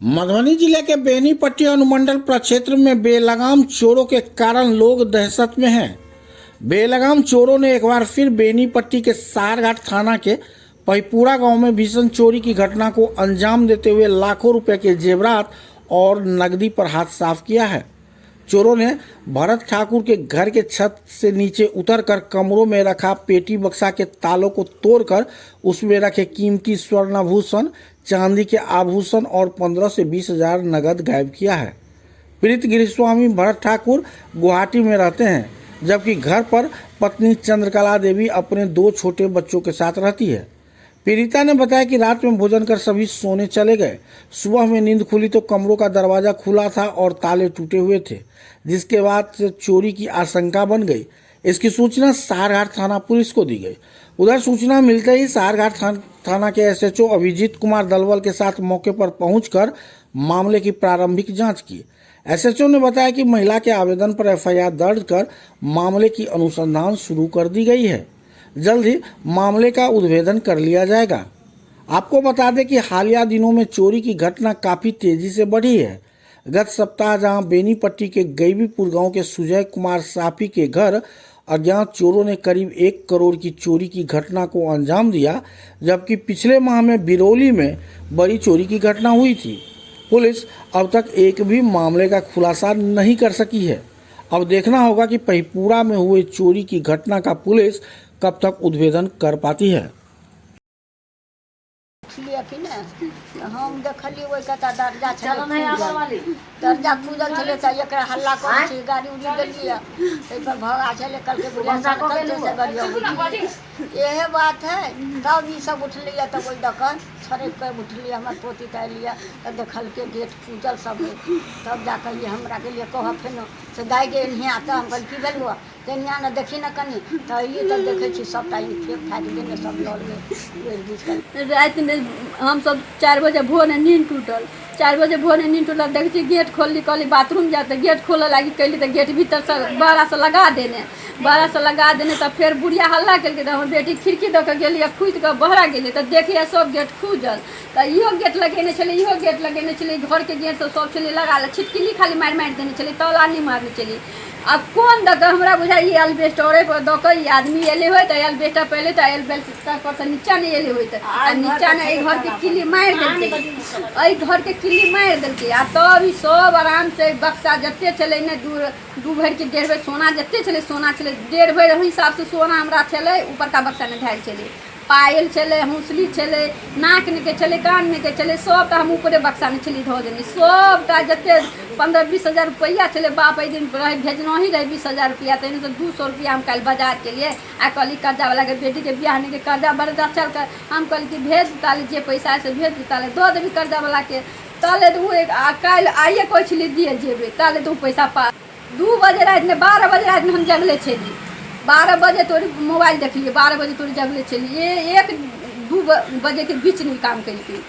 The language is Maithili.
मधुबनी जिले के बेनीपट्टी अनुमंडल प्रक्षेत्र में बेलगाम चोरों के कारण लोग दहशत में हैं। बेलगाम चोरों ने एक बार फिर बेनीपट्टी के सारघाट थाना के पहिपुरा गांव में भीषण चोरी की घटना को अंजाम देते हुए लाखों रुपए के जेवरात और नकदी पर हाथ साफ किया है। चोरों ने भरत ठाकुर के घर के छत से नीचे उतरकर कमरों में रखा पेटी बक्सा के तालों को तोड़कर उसमें रखे कीमती स्वर्णाभूषण, चांदी के आभूषण और 15 से 20 हजार नगद गायब किया है। पीड़ित गृहस्वामी भरत ठाकुर गुवाहाटी में रहते हैं, जबकि घर पर पत्नी चंद्रकला देवी अपने 2 छोटे बच्चों के साथ रहती है। पीड़िता ने बताया कि रात में भोजन कर सभी सोने चले गए। सुबह में नींद खुली तो कमरों का दरवाजा खुला था और ताले टूटे हुए थे, जिसके बाद से चोरी की आशंका बन गई। इसकी सूचना सारघाट थाना पुलिस को दी गई। उधर सूचना मिलते ही सारघाट थाना के एसएचओ अभिजीत कुमार दलवल के साथ मौके पर पहुंचकर मामले की प्रारंभिक जांच की। एसएचओ ने बताया कि महिला के आवेदन पर एफआईआर दर्ज कर मामले की अनुसंधान शुरू कर दी गई है। जल्द ही मामले का उद्भेदन कर लिया जाएगा। आपको बता दें कि हालिया दिनों में चोरी की घटना काफ़ी तेजी से बढ़ी है। गत सप्ताह जहां बेनीपट्टी के गैबीपुर गांव के सुजय कुमार साफी के घर अज्ञात चोरों ने करीब 1 करोड़ की चोरी की घटना को अंजाम दिया, जबकि पिछले माह में बिरौली में बड़ी चोरी की घटना हुई थी। पुलिस अब तक एक भी मामले का खुलासा नहीं कर सकी है। अब देखना होगा कि पहिपुरा में हुए चोरी की घटना का पुलिस कब तक उद्भेदन कर पाती है। उठलियै कि नहि, तऽ हम देखलियै ओहि कता दर्जा छलै खुजल, दर्जा खुजल छलै, तऽ एकरा हल्ला करै छै, गाड़ी उड़ी देलियै, ताहिपर भगा छलै, कहलकै बुढ़िया सनकल छै से गाड़ी उड़ी। इएह बात है। तब ई सब उठलियै तऽ ओहि दऽ कऽ छड़पि कऽ उठलियै। हमर पोती तऽ एलियै तऽ देखलकै गेट खुजल सब, तब जा कऽ ई हमरा गेलियै कहऽ फेनो से दाइ गे एनहिया। तऽ हम कहलियै की भेल हुआ, तऽ एनहिया ने देखी ने कनि। तऽ अयली तऽ देखै छी सभटा ई फेंक फाकि देने, सब लऽ गेल बेर बीच कऽ। रातिमे हमसभ 4 बजे भोरे नींद टूटल। 4 बजे भोरे नींद टूटल, देखै छी गेट खोलली, कहली बाथरूम जायब, तऽ गेट खोलऽ लागी कैली तऽ गेट भीतरसँ बड़ासँ लगा देने, बड़ासँ लगा देने। तऽ फेर बुढ़िया हल्ला केलकै, तऽ हमर बेटी खिड़की दऽ कऽ गेली आ खुदि कऽ बहरा गेली तऽ देखिए सब गेट खुजल। तऽ इहो गेट लगेने छलै, इहो गेट लगेने छलै, घरके गेट सब सब छलै लगा छिटकिली खाली मारि मारि देने छलै, ताला नहि मारने छलै। आ कोन दऽ कऽ हमरा बुझाइ ई एल्बेस्टरे पर दऽ कऽ ई आदमी एलै होइत। तऽ एल्बेस्टर पर एलै तऽ एल्बेस्टर पर से नीचा नहि एलै होइत, आ नीचा ने एहि घरके किल्ली मारि देलकै, एहि घरके किल्ली मारि देलकै। आ तब ई सब आराम से बक्सा जते छलै ने, दू भरिके 1.5 भरि सोना जते छलै, सोना छलै 1.5 भरि हिसाबसँ सोना हमरा छलै, ऊपरका बक्सामे धयल छलै। पायल छलै, हौसली छलै, नाकमे छलै, कानमे छलै, सबटा हम ऊपरे बक्सामे छली धऽ देने सबटा। जते 15-20 हजार रुपैआ छलै, बाप एहि दिन रहै भेजनही रहै 20 हजार रुपैआ, ताहिमे 200 रुपैआ हम काल्हि बाजार केलियै। आ कहली कर्जावलाके बेटीके बियाह के कर्जा बर्जा चल कर, हम कहली कि भेज ताले, जे पैसा है से भेज ताले, दऽ देबी कर्जावलाके। ताले तऽ ओ एक आ काल्हि आइए कहै छलियै दिए जेबै, ताले तऽ ओ पैसा पा 2 बजे रातिमे, 12 बजे रातिमे हम जगले छली। 12 बजे तोरी मोबाइल देखलियै, 12 बजे तोरी जगले छलियै, 1-2 बजेके बीच नहि काम केलकै।